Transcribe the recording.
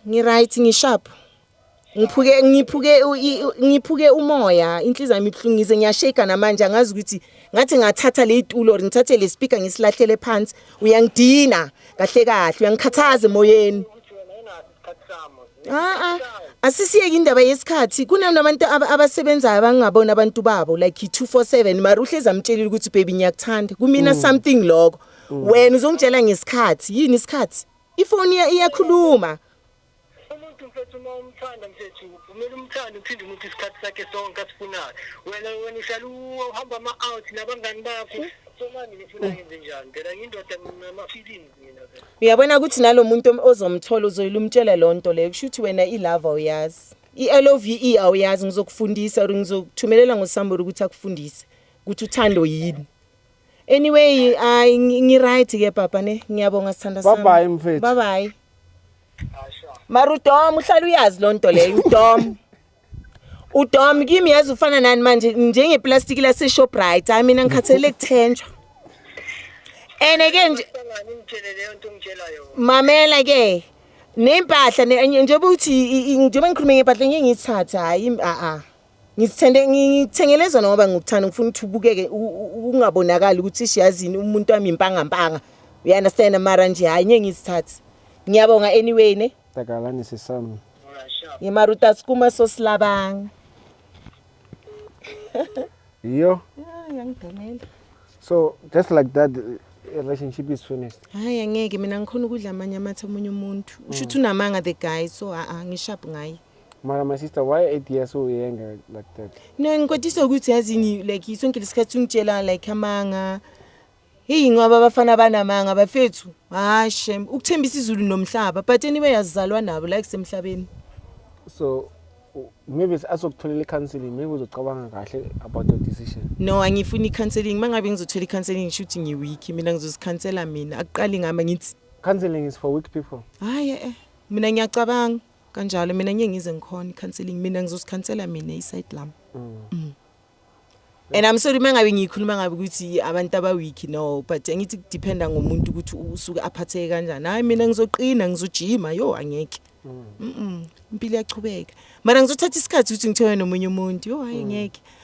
Ngi-right, ngi-sharp. Ngiphuke umoya, inhliziyo yami ibuhlungu, ngize ngiyashake namanje. Angazi ukuthi ngathi ngathatha le itulo or ngithathe le speaker ngisilahlele phansi. Uyangidina kahle kahle, uyangikhathaza emoyeni. Ukuthi wena unaso isikhathi sami. Ah ah, asisiyeke indaba yesikhathi. Kunabantu abasebenzayo abangabona abantu babo like i-247, mara uhlezi amtshelile ukuthi, "Baby, ngiyakuthanda." Kumina something lokho. Wena uzongitshela ngesikhathi yini? Isikhathi, ifoni iyakhuluma. Umuntu, mfethu, uma umthanda, mfethu, kumele umthande, uphinde umuphe isikhathi sakhe sonke asifunayo. Wena uhlala uhamba ama-out nabangani bakho. So manje ngifuna ngenze njani? Phela ngiyindoda nama-feelings mina phela. Uyabona ukuthi nalo muntu ozomthola uzoyila umtshela loo nto leyo. Kusho ukuthi wena i-love awuyazi, i-LOVE awuyazi. Ngizokufundisa or ngizokuthumelela ngosambori ukuthi akufundise ukuthi uthando yini. Anyway, ayi, ngi-right ke papa ne. Ngiyabonga, sithanda sami. Bye bye, mfethu. Bye bye. Asha. Mara udom, uhlala uyazi loo nto leyo. Udom, udom kimi, yazi ufana nani manje? Njengeplastiki lase-Shoprite. Hayi, mina ngikhathalele kuthenjwa ene-ke nje. Sangani ngitshele leyo nto ongitshela yona. Mamela ke, nempahla njengoba uthi njengoba ngikhulume ngempahla, ngeke ngiyithathe. Hayi, a a, ngizithende, ngithengele zona ngoba ngikuthanda, ngifuna ukuthi ubukeke, ungabonakali ukuthi ishiyazini umuntu wami impangampanga, you understand? Mara nje hayi, ngeke ngizithathe. Ngiyabonga anyway ne. Takalani sisami. Alright, sharp. Ngimaruta sikuma sosilabanga. Yo. Ah, yangidelela. So just like that, relationship is finished. Hayi, angeke mina ngikhona ukudla amanye amathe omunye umuntu. Usho ukuthi unamanga the guy, so a a, ngi-sharp ngaye. Mara my sister, why 8 years uyenga like that? No, ngikwatisa ukuthi yazini, like sonke lesikhathi ungitshela like amanga. Hey, ngoba abafana banamanga, bafethu. Hayi shem, ukuthembisa izulu nomhlaba, but anyway azizalwa nabo like semhlabeni. So maybe asokutholela i-counseling, maybe uzocabanga kahle about your decision. No, angifuni i-counseling. Mangabe ngizothola i-counseling, ngisho ukuthi ngi-weak. Mina ngizozikhansela mina. Akuqali ngami, ngithi. Counseling is for weak people. Hayi eh, mina ngiyacabanga kanjalo. Mina ngeke ngize ngikhona i-counseling. Mina ngizozikhansela mina i-side lami. And I'm sorry mangabe ngikhuluma ngabe ukuthi abantu aba-weak, no, but angithi kudependa ngomuntu ukuthi usuke aphatheke kanjani. Hayi, mina ngizoqina, ngizojima. Yo, angeke. Impilo iyachubeka. Mara ngizothatha isikhathi ukuthi ngithole nomunye umuntu. Yo, hayi, ngeke.